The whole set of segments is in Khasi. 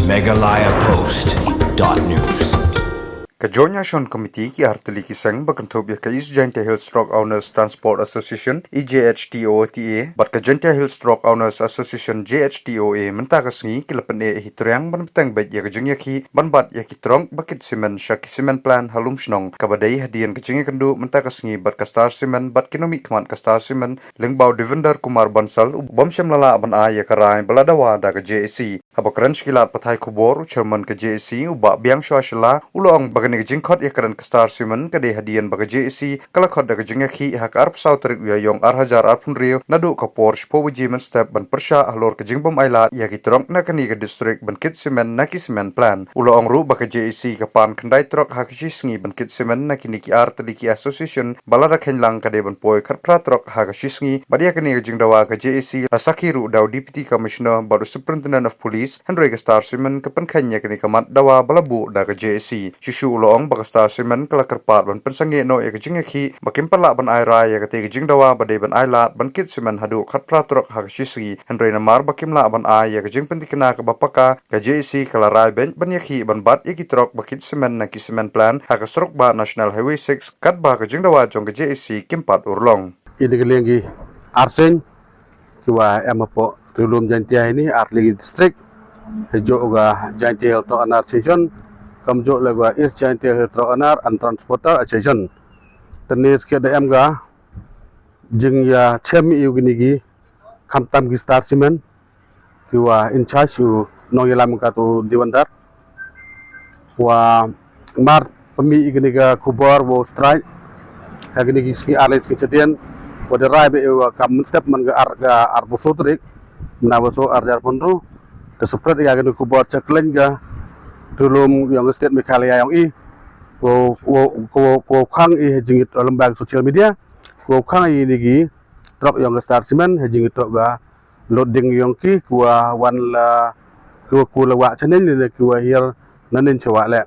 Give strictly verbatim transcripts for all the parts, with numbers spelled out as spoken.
Meghalaya Post dot news. Ka Joint Action Committee, ki artylli ki seng ba kynthup ïa ka East Jaintia Hills Truck Owners Transport Association, E J H T O T A, bad ka Jaintia Hills Truck Owners Association, J H T O A, mynta ka sngi ki la pyneh hi triang ban bteng beit ïa ka jingïakhih ban bat ïa ki trok ba kit simen sha ki cement plant ha Lumshnong, kaba dei hadien ka jingïakynduh mynta ka sngi bad ka Star Cement bad ki nongmihkhmat ka Star Cement, lyngba u Devender Kumar Bansal, u bym shym la lah ban ai ïa ka rai ba la dawa da ka J A C. Haba kren sha ki lad pathai khubor, u Chairman ka J A C, u Bah Biangshwa Shylla, u la ong ba kane ka jingkhot ïakren ka Star Cement ka dei hadien ba ka J A C ka la khot da ka jingïakhih ha ka arphew saw tarik u Ïaïong ar hajar arphew hynriew, naduh ka por shiphew baje mynstep ban pyrshah halor ka jingbym ailad ïa ki trok na kane ka district ban kit simen na ki cement plant. U la ong ruh ba ka J A C ka pan khyndai trok ha ka shi sngi ban kit simen na kine ki artylli ki association, ba lada kheiñ lang ka dei ban poi khatphra trok ha ka shi sngi. Bad ïa kane ka jingdawa ka J A C la sakhi ruh da u Deputy Commissioner bad u Superintendent of Police, hynrei ka Star Cement ka pynkheiñ ïa kane ka mat dawa ba la buh da ka J A C. Shuh shuh u la ong ba ka Star Cement ka la kyrpad ban pynsangeh noh ïa ka jingïakhih, ba kim pat lah ban ai rai ïa katei ka jingdawa ba dei ban ailad ban kit simen haduh khatphra trok ha ka shi sngi, hynrei namar ba kim lah ban ai ïa ka jingpyntikna kaba paka, ka J A C ka la rai beit ban ïakhih ban bat ïa ki trok ba kit simen na ki cement plant ha ka surok bah National Highway six, katba ka jingdawa jong ka J A C kim pat urlong. Ine ka liang ki arsien kiwa em hapoh Ri Lum Jaintia ine, artylli ki district, hajuh ka Jaintia Hills Truck Owner Association, kamjuh leh ka East Jaintia Hills Truck Owner and Transporter Association. Te ine ki da em ka jingïachem ïa kine ki, khamtam ki Star Cement, kiwa in charge u nongïalam ka to Devender, wa mar pynmih ïa kane ka khubor wa u strike ha kine ki sngi ar lei sngi shadien, wa da rai ba ïa wa kam mynstep man ka ar, ka arphew saw tarik, mynta wa saw ar hajar arphew hynriew, da spread ïa kane ka khubor cha kylleiñ ka Ri Lum yong ka state Meghalaya yong i, ko, ko, ko, ko khang i ha jingit lem bad ka social media, ko khang i ine ki trok yong ka Star Cement ha jingit ka loading yong ki, kiwa wan la, kiwa, kiwa la wah chaneng ne kiwa hiar naneng cha wah leh.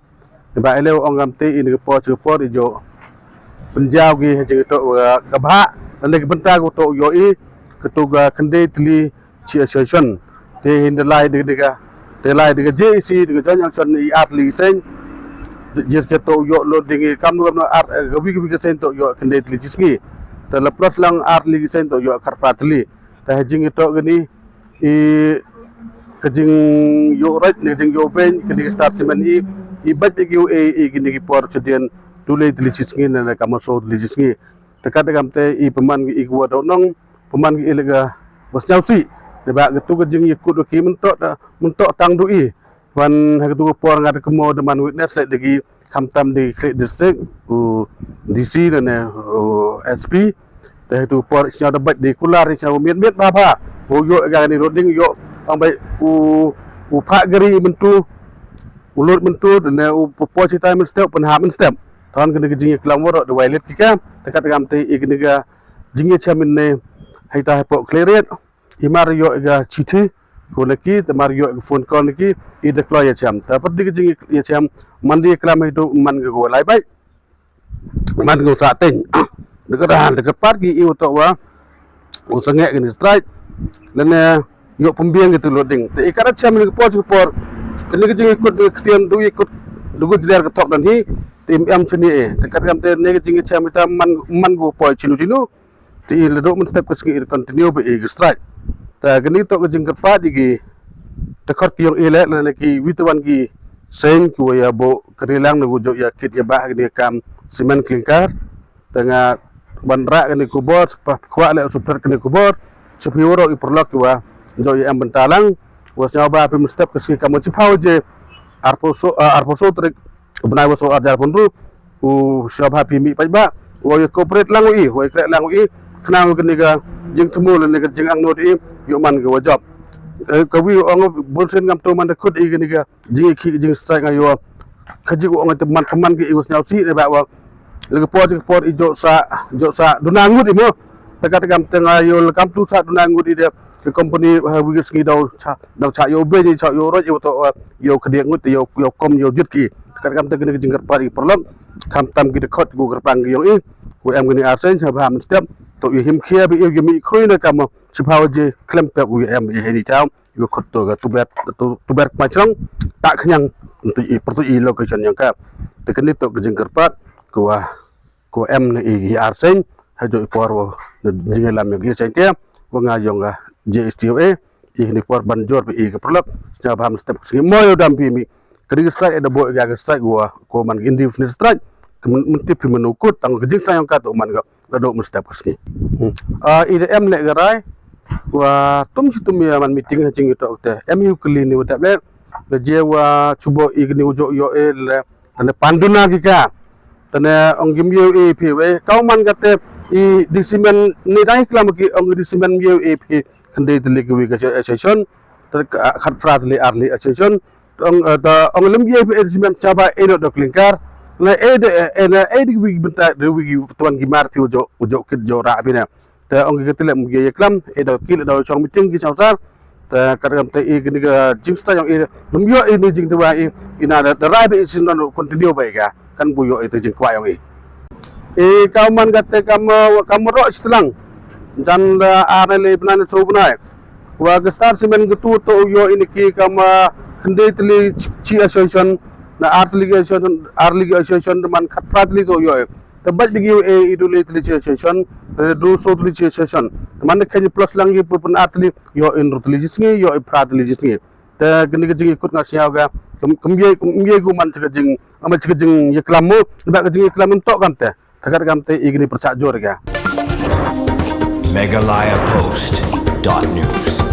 Ba i leh ong kam te ine ka por cha ka por i jooh pynjaw ki ha jingit ka bhah, lane ka bynta ka to ïoh i, ka to ka khyndai tylli chi association. Te hin da lai da ka, da lai da ka J A C, da ka Joint Action i artylli ki seng. Jis ka to ïoh loading i kam no kam no ar, ka wi ka wi ka seng to ïoh khyndai tylli chi sngi. Te la plus lang artylli ki seng to ïoh khatphra tylli. Te ha jingit kane i, ka jingïoh rai ne ka jingïoh beiñ kane ka Star Cement i, i bad ki u e i kine ki por shadien, tu lei tylli chi sngi ne ka ma saw tylli chi sngi. Te kat da kam te i pynman ki i kiwa daw nong, pynman ki i leh ka wa sñiawsih. Naba ka to ka jingïakut ki mynto, mynto tang du i. Wan ha ka to ka por nga da ka mo da man witness leh da ki khamtam da ki khreh district, u D C lane u S P. Te ha ka to ka por sñiaw da bad da kular sñiaw miet miet bha bha. U ïoh ka ni loading ïoh ong bai u, u phah gari mynto, u load mynto, ne u po, po chitai mynstep, pynhap mynstep. Ton kane ka jingïaklam waroh da wai let ki ka, te kat da kam te i kane ka jingïachem ine, hei ta hapoh Khliehriat, i mar ïoh ka chithi, ko leh ki, te mar ïoh ka phone call ne ki, i da kloi ïachem. Te pat da ka jingïachem, man da ïaklam hei to, man ka ko lai bai. Man ka u sah teng. Da ka dah, da ka pat ki i u to wa, u sangeh kane strike. Lane, ïoh pynbiang ki to loading. Te i kat da chem ne ka por cha ka por. Kane ka jingïakut da ka ktien du ïakut, du ka jler ka thok dan hi. Te im em chini e. Te kat kam te ne ka jingïachem ita man, man ko poi chinu chinu. Te i la duh mynstep ka sngi i continue ba i ka strike. Te kane to ka jingkyrpad i ki, te khot ki yong i leh, lane ki wi te wan ki seng kiwa ïa buh kari lang ne ko jooh ïa kit ïa bah kane ka kam cement clinker. Te nga wan rah kane ka khubor, pa, khwah leh u spread kane ka khubor, cha phi waroh i paralok kiwa jooh ïa em bynta lang, wa sñiaw ba phi mynstep ka sngi kam wa chiphaw je, arphew saw, ah, arphew saw tarik, u bnai wa saw ar hajar arphew hynriew, u sñiaw ba phi mih paidbah, wa ïa cooperate lang u i, wa ïa kreh lang u i, khnang kane ka jingthmu lane ka jingangnud i, ïoh man ka wa jop. Eh, ka wi ong bun sien ngam to man da khut i kane ka jingïakhih jingstrike nga ïoh. Ka jing u ong te man ka man ka i wa sñiawsih ne ba wa. La ka por cha ka por i jooh sah, jooh sah duna ngut i mo. Te kat kam te nga ïoh la kam tu sah duna ngut i de. Ka company ha wi ka sngi daw cha, daw cha ïoh beiñ, cha ïoh roi, ïoh to, ïoh khaddiat ngut, ïoh, ïoh kom, ïoh jit ki. Kat kam te kane ka jingkyrpad i paralok. Khamtam ki da khot ko kyrpang ki yong i. Ko em kane arsien cha ba mynstep. To ïoh him khia ba ïoh ïa mih khrui ne kam chiphaw je khlem pep u ïa em i hei ni taw. Ïoh khot to ka Tuber, to, Tuber Kmai Chrong. ta khñiang, pyrtuid i location yong ka. Te kani to ka jingkyrpad ko wa ko em ne i ar seng ha jo i por wo ne jinglam yong i seng te wa nga yong ka J S T O A i ni por ban jor i ka prolok snya bam step sngi mo yo dam pi mi. Kani ka strike da bo i ka strike wa ko man indefinite strike. Kemen tip pi menukut tang ka jingstrike yong ka to man ka da do mesti apa sngi. Ah, i da em le garai wa tum si tum ya man meeting ha jing ito te em yu kli ni wa tap le le je wa chubo i ni ujo yo e le tane panduna ki ka tane ong gim yo e pi we kau man ka te i disimen ni dai klam ki ong disimen yo e pi kende tele ki wi ka session te khat pra tele arli session ong ta ong lem ye pi disimen chaba e do klingkar na e de e na e di wi benta de wi tuan ki mar pi ujo ujo kit jo ra pi na te ong ki tele ye klam e do kil do chong meeting ki chong sar te kat kam te i ni ka jingsta yong i lem yo i ni jing te wa i ina da rai be i sin don continue ba i ka kan bu yo i te jingkwa yong i. I kam man ka te kam kam ro sitlang jan da ar le bnai so bnai wa ka star simen ka tu to yo i ni ki kam khndei tli chi association na ar tli association ar tli association man khat pra tli to yo. Te baj bigi e i du le tli chi association du so tli chi association man ka ni plus lang ye pun ar tli yo in ru tli jisngi yo i pra tli jisngi. Te kini ka jingkut nga siaw ga kum ye kum ye gu man chi ka jing ama chi ka jing ye klam mo ba ka jing ye klam to kam te. Takat kam te i kini percak jor ga. Meghalaya Post dot news.